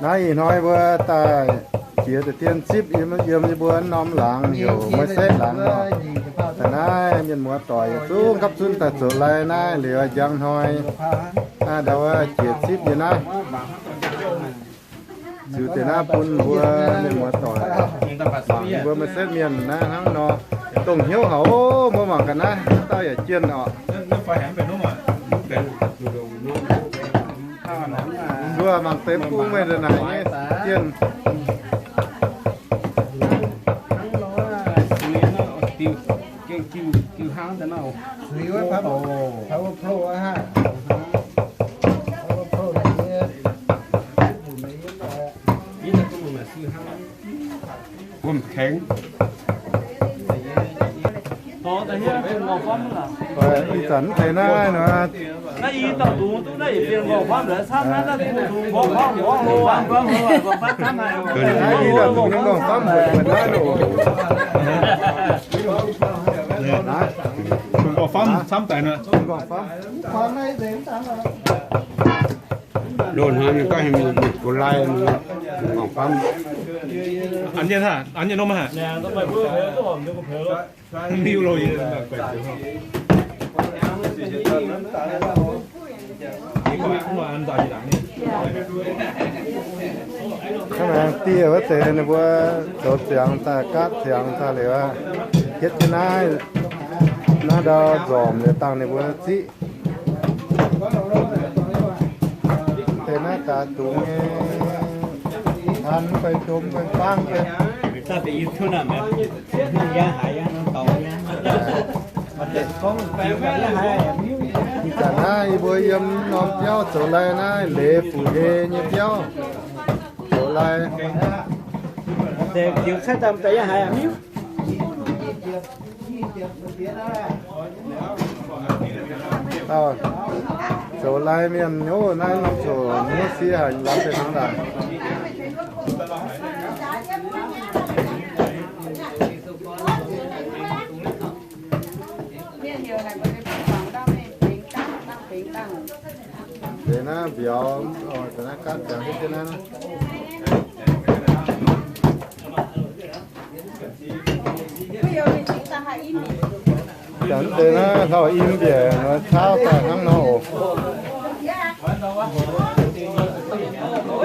Naaiv ih hnoi mbuo daaih jiex deix dien zipv yiem, yiem yie mbuo norm laangz heuc Maiv Setv laangz nor. Da'naaiv mienh muoz doic yietc zungv gapv zunv daaih zoux lai naaiv liuz njang hnoi. Naaiv ndau wuov jiex zipv nyei naaiv. Ziux deix naaiv bun mbuo mienh muoz doic, mangc mbuo Maiv Setv mienh naaiv hnangv nor. Dongh hnyouv haic oc, mbuo mangc ga'naaiv dauh yaac jienh oc. Mbuo mangc deix bung meih ndongc naaic nyei jienh. Ih zanc mv deix naaiv nor, ih zanc dungx nyei nqorngv-famv mbuoqc mbuoqc naaiv loh. Nqorngv-famv camv daaih nor. Loz-hnoi ninh gorngv heuc mienh gox lai, nqorngv-famv. An jienv haac, an jienv norm haac. Hnangv naaiv dieh wuov deix ninh mbuo zoux ziangx daaih, gaatv ziangx daaih liuz, hietv jienv naaiv, naaiv ndau nzormc liuz dangh ninh mbuo ziqv. Deix naaiv daaih dungx nyei, an fai jom fai baang fai. Ih zanc naaiv yie mbuo yiem norm biauv zoux lai naaiv, leiz Fuqv Hei nyei biauv zoux lai. Zoux lai mienh nyei naaiv norm coc hnyouv sieqv haic, lamh deix hnangv daaih. Deix naaiv mbiauz, deix naaiv gaatv ziangx hietv jienv naaiv. Deix naaiv hlauv-im mbiaec nor caauv daaih hnangv nor oc.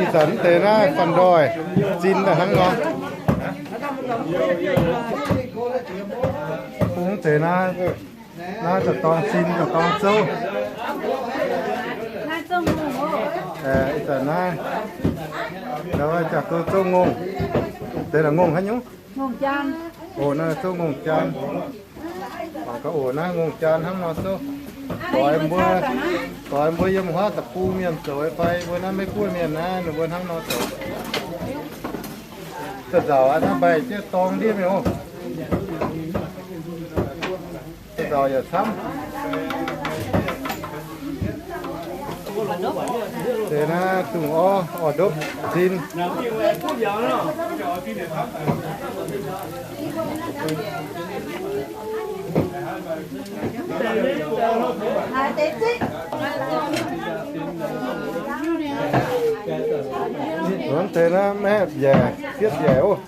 Ih zanc deix naaiv fanh ndoih zin daaih hnangv nor. Bung deix naaiv, naaiv da'dorng zin da'dorng zouv. Ih zanc naaiv, jaax go zouv ngongh. Deix naaiv ngongh haaix nyungc? Oc, naaiv zouv ngongh jaan. Mangc gaax oc, naaiv ngongh jaan hnangv nor zouv. Doix mbuo, doix mbuo yiem huaav deic-bung mienh zoux fai mbuo naaiv Meiv Guoqv mienh naaiv, ninh mbuo hnangv nor zoux. Da'nzauc aqv, naaiv mbaih jienv dorng ndiev mingh oc. Da'nzauc yaac camv. Deix naaiv dungz orv, orv ndopv zin. Nzuonx deix naaiv maiv mbiaec, fietv mbiaec oc.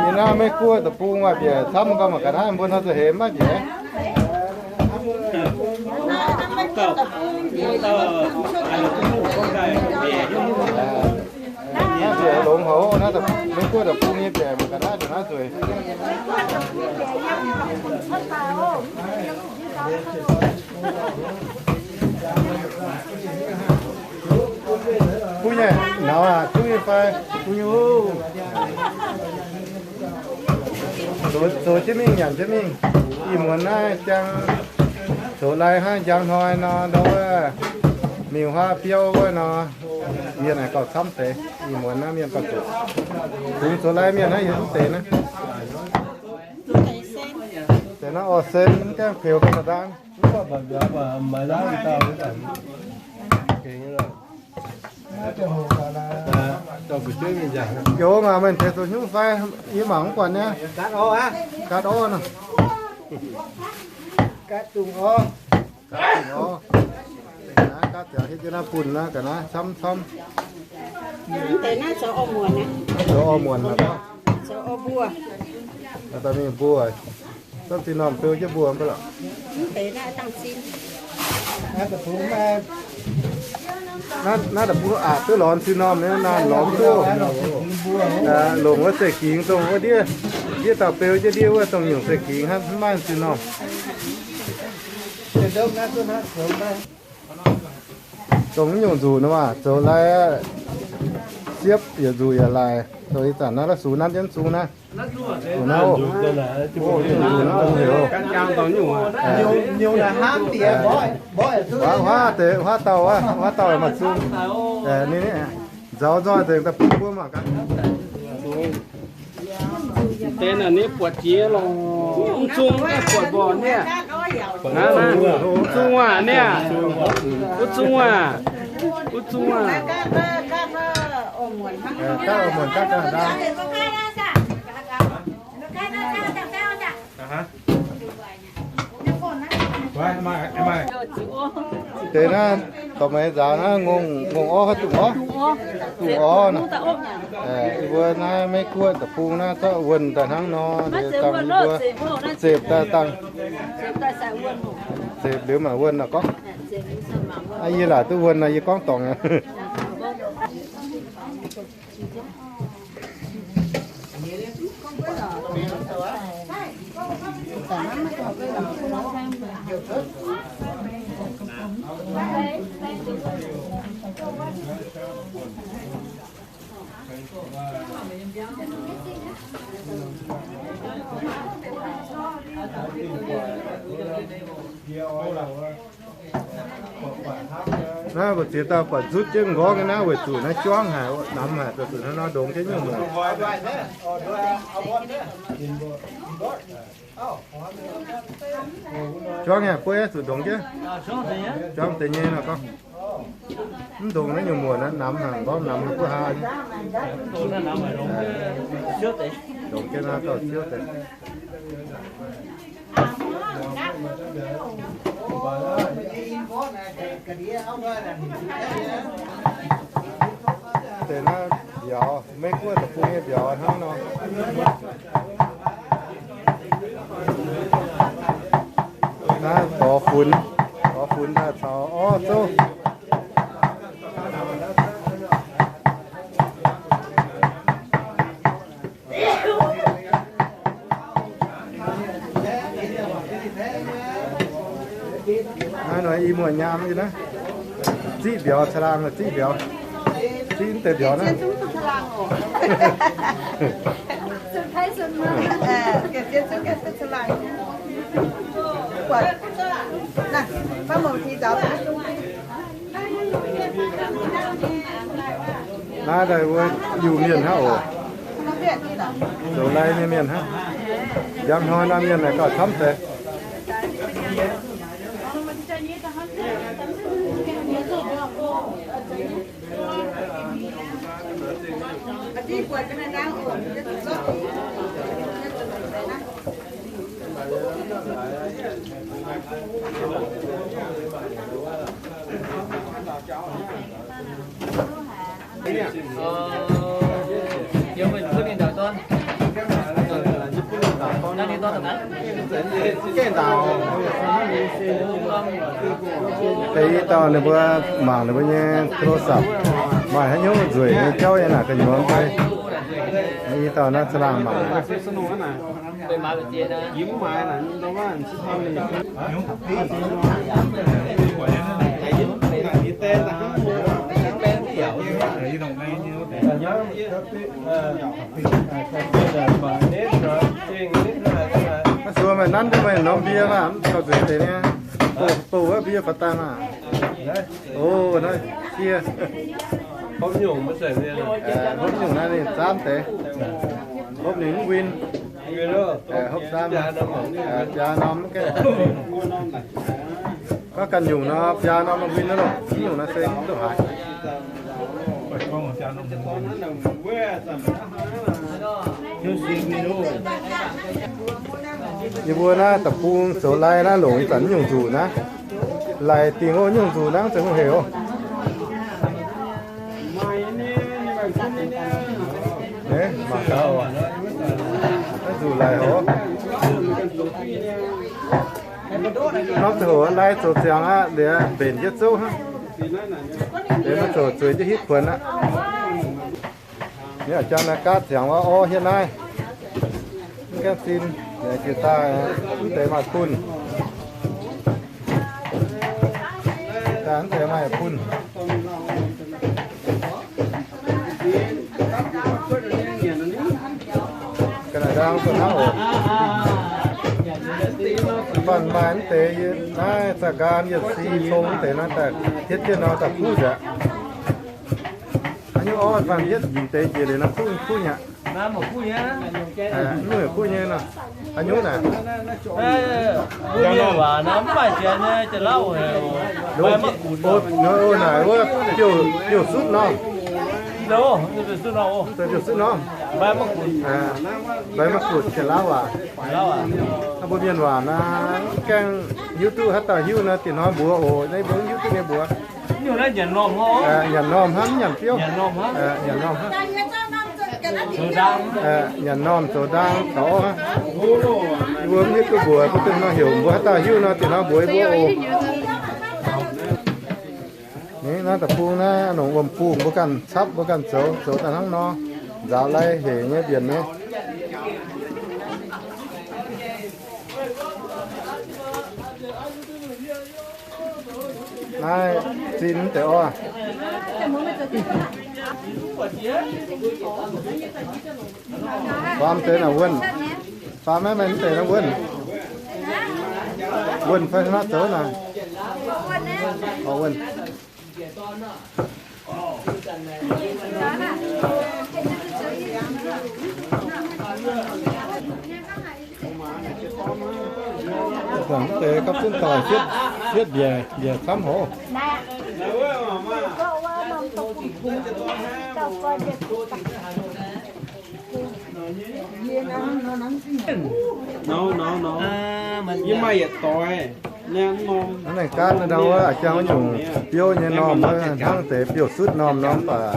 Yie naaiv Meiv Guoqv deic-bung maaih mbiaec camv, gauh mangc gaax naaiv mbuo hnoi zuqc hemx maiv mbiaec. Naaiv mbiaec longx haic, naaiv Meiv Guoqv deic-bung nyei mbiaec mangc gaax naaiv nzueic. Kuv nyei, naux aqv, kuv nyei fai? Kuv nyei oc. Zoux, zoux jienv mingh, nyanc jienv mingh. Ih muonz naaiv jangx zoux lai hnangv njang hnoi nor, ndau wuov miuc huaav biouv wuov nor, mienh aengx gauh camv deix. Ih muonz naaiv mienh gauh zuqc. Kungx zoux lai mienh naaiv yiem mv deix naaiv. Deix naaiv orv sen mv gaengh peux ga'naaiv ndaang. Joux aac, meih tengx zoux hnyouv fai? Yie mangc mv buatc nyei. Gaatv orv nor. Gaatv dungz orv. Ziangx hietv jienv naaiv bun naaiv ga'naaiv camv camv. Mv deix naaiv zoux orv muonc aqv. Zoux orv muonc aqv. Zoux orv mbuo. Daaih mingh mbuo. Samv zinh normh beu jienv mbuo mv baac lorqc. Mv deix naaiv dangh zinh. Naaiv da'bung aqc duqv lorz zinh normh nyei, naaiv lorz duqv. Longc wuov zeiv gingx dongh wuov ndiev, ndiev dauh beu jienv ndiev wuov dongh nyungc zeiv gingx hnangv, mv maaih zinh normh. Dongh mv nyungc nzuqc nor maah, zoux lai siepv yietc nzuqc yietc laic. Dongh ih zanc naaiv la'sux nanv jienv zung naaiv. Zuqc naaiv oc. Zuqc naaiv oc, heuc. Huaav deix, huaav dauh, huaav dauh maaih zung. Ninh nzauh nzoih nzengc daaih bun mbuo mangc gaax. Deix naaic ninh buatc jiex lorqc. Mv zung naaiv buatc mborqc niaa. Mv zung aac niaa. Mv zung aac. Mv zung aac. Deix naaiv dorh meix nzaaux naaiv ngongh, ngongh orv haaix dungz orv? Dungz orv nor. Mbuo naaiv Meiv Guoqv deic-bung naaiv zorqv wuonh daaih hnangv nor, dangh mbuo zepc daaih dangh. Zepc liuz mangc wuonh nor gorngv. Yie laaic duqv wuonh nor yie gorngv dorngc. Naaiv mbu'ziex dauh buatc nzutv jienv nqorngv nyei naaiv weic zuqc naaiv juangv haic, namx haic, zuqc naaiv nor ndongx jienv nyungc muonc. Juangv haic, buov zuqc ndongx jienv. Juangv deix nyei nor gorngv. Mv ndongx naaiv nyungc muonc naaiv namx haic, nqorngv namx haic buov haa nyei. Ndongx jienv naaiv dauh siouv deix. Deix naaiv mbiauz, Meiv Guoqv deic-bung nyei mbiauz hnangv nor. Naaiv gorx funx, gorx funx daaih caux orv zouv. Naaiv nor i muoz nyaam nyei naaiv. Ziqv mbiauz caangh laangh, ziqv mbiauz. Ziqv mv deix mbiauz naaiv. Naaiv daaih wuov Iu-Mienh hnangv oc. Zoux lai nyei mienh hnangv. Njang hnoi naaiv mienh naaic gauh camv deix. Deix i dauh ninh mbuo mangc ninh mbuo nyei โทรศัพท์, maaih haaix nyungc nzueic nyei jauv yiem naaic gu'nyuoz fai? I dauh naaiv caangh laangh mangc. Maiv suo meih nanv duqv meih norm mbie maah, mv gauh nzueic deix niaa. Bouh, bouh wuov mbie faaux daaih maah. O, naaiv cie. Hopv nyungc naaiv ninh zaamv deix. Hopv ninh mv win. Hopv zaamv. Biaa norm mv gaengh. Gorngv ganh nyungc nor, biaa norm win nor loh. Mv nyungc nor se mv duqv haaix. Yie mbuo naaiv deic-bung zoux lai naaiv longc ih zanc mv nyungc nzuqc naaiv. Laic dingc oc, nyungc nzuqc nangv zengc hungh hec oc. Mangc gaax oc, naaiv nzuqc laic oc. Norm ziangh hoc lai zoux ziangx aqv, liuz mbenc jienv zouv hnangv. Liuz maiv zoux zueiz jienv hitv kuonx aqv. Mienh jangx naaiv gaatv ziangx wuov orv hietv naaiv. Mv gaengh zin, jiex daaih mv deix maaih bunh. Daaih mv deix maaih bunh. Ga'naaiv ndaang buonv hnangv oc. Banh maaih mv deix naaiv zaah nqaam yietc si fong mv deix naaiv daaih hietv jienv nor daaih kuv nzengc. Haaix nyungc orv fanh hietv nzunc deix jiex liuz nor kuv kuv nyei aqv. Mv kuv nyei nor. Haaix nyungc naaic? Naaic wuov biouv sutv norm. Biouv sutv norm. Mbai maiv gutc jiex lauv waac. Mbuo mienh waac naaiv gaengh hiuv duqv, haaix dauh hiuv nor diex hnoi mbuox oc. Naaiv mbuo mv hiuv duqv nyei mbuox. Nyanc normh hnangv, mv nyanc biouv. Nyanc normh hnangv. Nyanc normh zoux ndaang taux hnangv. Mbuo mv hiuv duqv mbuox, mbuo dongh nor heuc mbuo haaix dauh hiuv nor diex hnoi mbuox mbuo oc. Naaiv deic-bung naaiv longc wuom-bungh mbuo ganh capv, mbuo ganh zoux, zoux daaih hnangv nor, nzaaux lai hec nyei mbienc nyei. Naaiv zinh deix oc. Faam deix naaic wuonh. Faam maiv maaih mv deix naaiv wuonh. Wuonh fai hnangv zoux naaic. Wuonh. Mv deix gapv zunv doic hietv, hietv mbiec, mbiec camv hov. Nor, nor, nor. Yie maaih yietc doix. Hnangv naaic gaatv ndau wuov a'jang wuov nyungc biouv nyei normh wuov hnangv deix biouv-sutv normh nor mv baac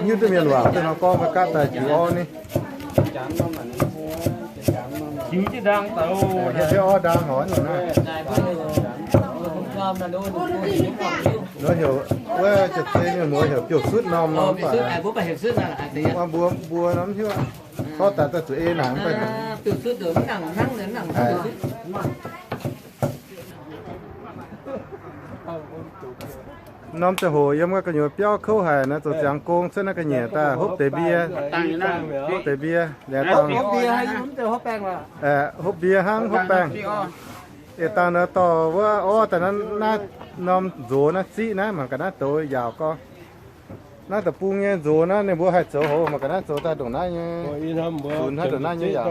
hiuv duqv mienh waac deix nor gorngv mbuo gaatv daaih jiex orv ni. Hiuv jienv ndaang zoux, hiuv jienv orv ndaang horc nyungc naaiv. Nor heuc wuov jiex zei mienh muoz heuc biouv-sutv normh nor mv baac mbuo, mbuo nor mv hiuv. Gorngv daaih daaih zuqc ei naaic mv baac norm ziangh hoc yiem ga'nyuoz biauv kouv haic nor, zoux ziangx gong cuotv naaiv ga'nyiec daaih hopv deix mbie, hopv deix mbie, liuz dangh, hopv mbie hnangv hopv baengh. Eix dangh nor dorh wuov orv daaih naaiv, naaiv norm nzox naaiv ziqv naaiv mangc gaax naaiv douz yaauc gorx. Naaiv deic-bung nyei nzox naaiv ninh mbuo haih zoux hov mangc gaax naaiv zoux daaih ndongc naaiv nyei, zunc hnangv ndongc naaiv nyei yaac.